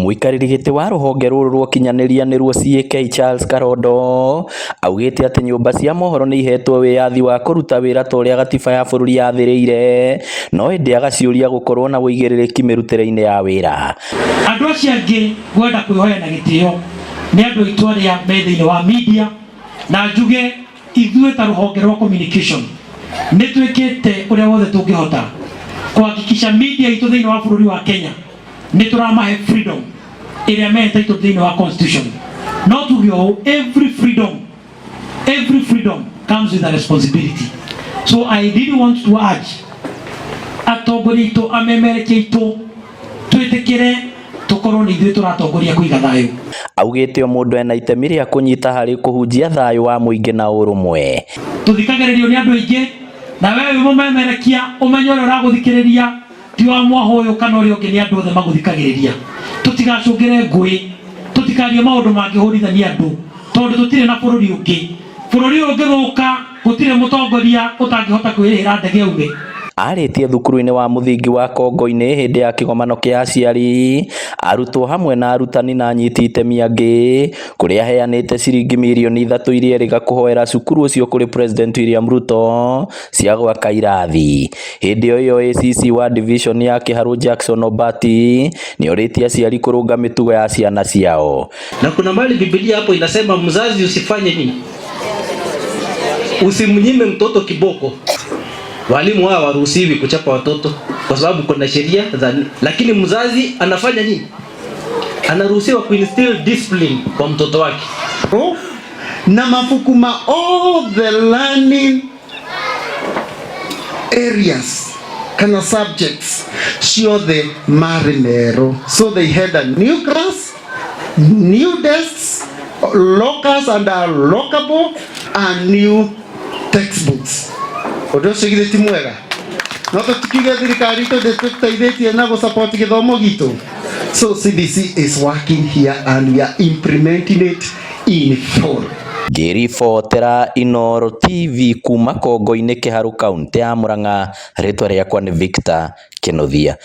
Mũikarĩri gĩtĩ wa rũhonge rũrũ rwa ũkinyanĩria nĩruo CAK Charles Karondo augĩte atĩ nyũmba cia mohoro nĩ ihetwo wĩyathi wa kũruta wĩra ta ũrĩa gatiba ya bũrũri yathĩrĩire, no ĩndĩ agaciũria gũkorwo na ũigĩrĩrĩki mĩrutĩre-inĩ ya wĩra. Andũ acio angĩ ngwenda kwĩhoya na gĩtĩo nĩ andũ aitũ arĩa me thĩinĩ wa media, na njuge ithuĩ ta rũhonge rwa communication nĩ twĩkĩte ũrĩa wothe tũngĩhota kuhakikisha media itũ thĩinĩ wa bũrũri wa Kenya nĩ tũramahe freedom ĩrĩa me entitled thĩinĩ wa constitution. No tuge ũũ, every freedom comes with a responsibility. So I really want to urge atongoria aitũ, amemerekia aitũ, twĩtĩkĩre tũkorwo nĩ ithuĩ tũratongoria kũiga thayũ. Augĩte o mũndũ ena itemi rĩa kũnyita harĩ kũhunjia thayũ wa mũingĩ na ũrũmwe. Tũthikagĩrĩrio nĩ andũ aingĩ, na we wĩ mũmemerekia ũmenye ũrĩa ũragũthikĩrĩria ti wa mwaho ũyũ kana ũrĩa ũngĩ, nĩ andũ othe magũthikagĩrĩria. Tũtigacũngĩre ngũĩ, tũtikarie maũndũ mangĩhũrithania andũ, tondũ tũtirĩ na bũrũri ũngĩ. Bũrũri ũyũ ũngĩthũka, gũtirĩ mũtongoria ũtangĩhota kwĩrĩhĩra ndege aume. Arĩtie thukuru-inĩ wa mũthingi wa Kongo-inĩ hĩndĩ ya kĩgomano kĩa aciari, arutwo hamwe na arutani na anyiti itemi angĩ, kũrĩa aheanĩte ciringi mirioni 3 iria erĩga kũhoera cukuru ũcio kũrĩ President William Ruto cia gwaka irathi. Hĩndĩ o ĩyo, ACC wa division ya Kiharu Jackson Obati nĩorĩtie aciari kũrũnga mĩtugo ya ciana ciao. Na kuna mahali Biblia hapo inasema mzazi usifanye nini? Usimnyime mtoto kiboko. Walimu hao hawaruhusiwi kuchapa watoto kwa sababu kuna sheria za, lakini mzazi anafanya nini? Anaruhusiwa kuinstill discipline kwa mtoto wake. Na mabuku ma all the learning areas kana subjects ciothe marĩ merũ. So they had a new class, new desks, lockers and are lockable, and new textbooks. Ũndũ ũcio githĩ ti mwega? No tũtikiuge thirikari itũ ndĩtũteithĩtie na gũsupport gĩthomo gitũ? So CBC is working here and we are implementing it in full. Ngĩribotera Inooro TV kuma Kongo-inĩ, Kĩharũ, kaũntĩ ya Murang'a, rĩtwa rĩakwa nĩ Victor Kĩnuthia.